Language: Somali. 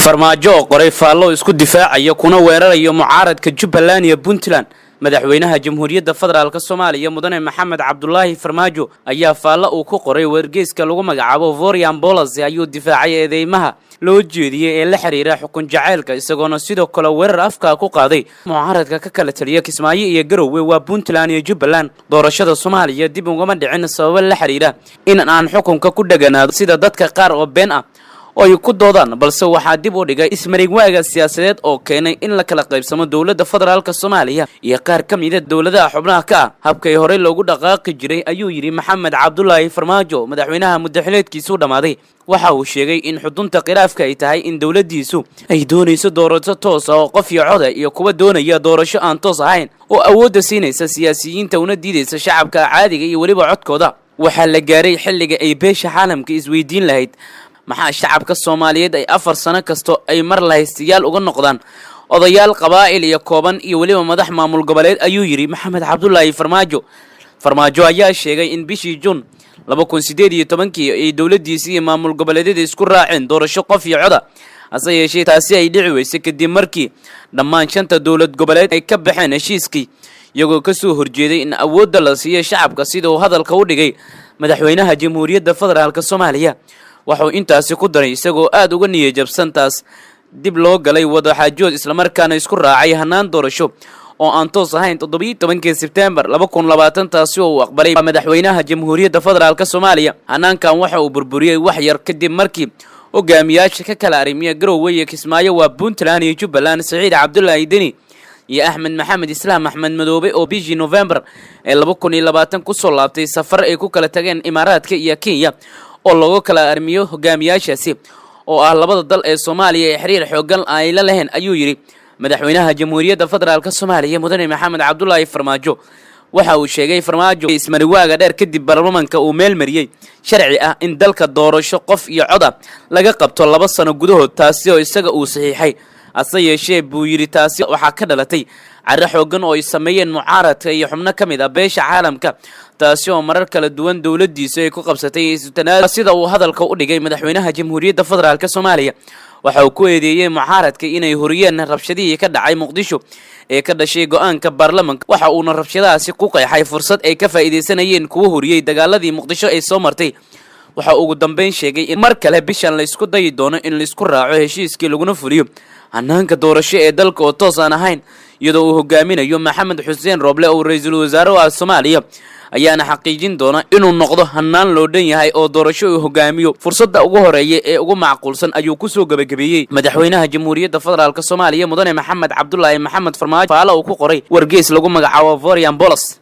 Farmaajo oo qoray faallo isku difaacaya kuna weerarayo mucaaradka Jubbaland iyo Puntland. Madaxweynaha Jamhuuriyadda Federaalka Soomaaliya, Mudane Maxamed Cabdulaahi Farmaajo, ayaa faallo uu ku qoray wargeyska lagu magacaabo Foreign Policy ayuu difaacay eedeymaha loo jeediyey ee la xiriira xukun jaceylka, isagoona sidoo kale weerar afkaa ku qaaday mucaaradka ka kala taliya Kismaayo iyo Garowe, waa Puntland iyo Jubbaland. "Doorashada Soomaaliya dib ugama dhicin sababo la xiriira in aan xukunka ku dheganaado, sida dadka qaar oo been ah oo ay ku doodaan, balse waxaa dib u dhigay ismarigwaaga siyaasadeed oo keenay in la kala qaybsamo dowladda federaalka Soomaaliya iyo qaar ka mida dowladaha xubnaha ka ah habkay horey loogu dhaqaaqi jiray," ayuu yidhi Maxamed Cabdulaahi Farmaajo, madaxweynaha muddaxileedkiisu dhammaaday. Waxa uu sheegay in xudunta khilaafka ay tahay in dowladdiisu ay doonayso doorasho toos ah oo qof iyo coda, iyo kuwa doonaya doorasho aan toos ahayn oo awoodda siinaysa siyaasiyiinta una diidaysa shacabka caadiga iyo weliba codkooda. "Waxaa la gaaray xilliga ay beesha caalamka isweydiin lahayd maxaa shacabka Soomaaliyeed ay 4 sano kasto ay mar lahaystayaal uga noqdaan odayaal qabaa'il iyo kooban iyo weliba madax maamul goboleed," ayuu yidhi Maxamed Cabdulaahi Farmaajo. Farmaajo ayaa sheegay in bishii Juun 2018-kii ay dowladdiisi iyo maamul goboleedyada isku raaceen doorasho qof iyo coda, hase yeeshee taasi ay dhici weysay kadib markii dhammaan shanta dowlad goboleed ay ka baxeen heshiiskii, iyagoo kasoo horjeeday in awoodda la siiyo shacabka, sida uu hadalka u dhigay madaxweynaha Jamhuuriyadda Federaalka Soomaaliya. Waxuu intaasi ku daray isagoo aada uga niyajabsan taas dib loo galay wadaxaajood, islamarkaana isku raacay hanaan doorasho oo aan toos ahayn 17-kii Sebtembar 2020, taasi oo uu aqbalay madaxweynaha Jamhuuriyadda Federaalka Soomaaliya. Hanaankan waxa uu burburiyey wax yar kadib markii hogaamiyaasha ka kala arrimiya Garowe iyo Kismaayo, waa Puntland iyo Jubbaland, Saciid Cabdulaahi Deni iyo Axmed Maxamed Islaam, Axmed Madoobe, oo bishii Novembar ee 2020 kusoo laabtay safar ay ku kala tageen Imaaraadka iyo Kenya oo looga kala armiyo hogaamiyaashaasi oo ah labada dal ee Soomaaliya ee xiriir xoogan ay la lahayn, ayuu yidhi madaxweynaha Jamhuuriyadda Federaalka Soomaaliya, Mudane Maxamed Cabdulaahi Farmaajo. Waxa uu sheegay Farmaajo ismariwaaga dheer kadib baarlamanka uu meel mariyey sharci ah in dalka doorasho qof iyo coda laga qabto 2 sano gudahood, taasi oo isaga uu saxiixay. Hase yeeshee, buu yidhi, taasi waxaa ka dhalatay carro xoogan oo ay sameeyeen mucaaradka iyo xubno ka mid ah beesha caalamka, taasi oo marar kala duwan dowladdiisu ay ku qabsatay, sida uu hadalka u dhigay madaxweynaha Jamhuuriyadda Federaalka Soomaaliya. Waxa uu ku eedeeyey mucaaradka inay horiyeen rabshadihii ka dhacay Muqdisho ee ka dhashay go-aanka baarlamanka. Waxa uuna rabshadahaasi ku qeexay fursad ay ka faa'iidaysanayeen kuwa horiyey dagaaladii Muqdisho ay soo martay. Waxa ugu dambeyn sheegay in mar kale bishan laysku dayi doono in laisku raaco heshiiskii laguna fuliyo hanaanka doorasho ee dalka oo toos aan ahayn, iyadoo uu hogaaminayo Maxamed Xuseen Rooble oo ra-iisul wasaare u ah Soomaaliya, ayaana xaqiijin doona inuu noqdo hanaan loo dhan yahay oo doorasho uu hogaamiyo fursadda ugu horeeya ee ugu macquulsan, ayuu kusoo gebagabeeyey madaxweynaha Jamhuuriyadda Federaalka Soomaaliya, Mudane Maxamed Cabdulaahi Maxamed Farmaajo, faala uu ku qoray wargeys lagu magacaabo Foreign Policy.